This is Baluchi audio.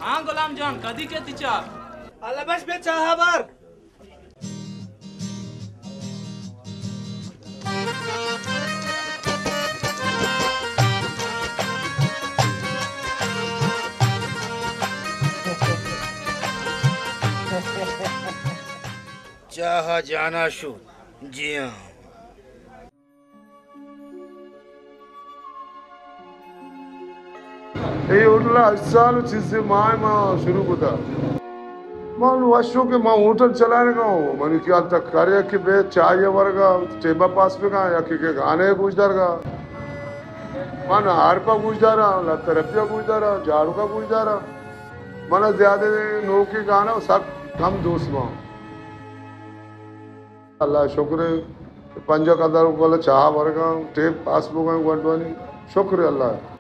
ہاں غلام جان، کدی کے تچا؟ اللہ بش بے چاہا بار۔ چاہ جانا شو، جی ہاں۔ اے ہوٹل ءَ ہشت سال ءُ چیزے ماہ ءَ ما شروع کتا۔ من وشوں کہ من ہوٹل چلائینگا اوں، منی خیال تک ہر یکے بے چاہ ءِ ورگا، ٹیبا پاس بکا، یکے کہ گانے گوش دارگا۔ من ہارپا گوش دارا، لترپیا گوش دارا، جاڑوکا گوش دارا۔ من زیادہ نوکی گانا سک کم دوست باں۔ اللہ شکر ہے، پنجاہ قدر والا چاہ ورگا، ٹیپ پاس بوگا گونڈوانی۔ شکر اللہ۔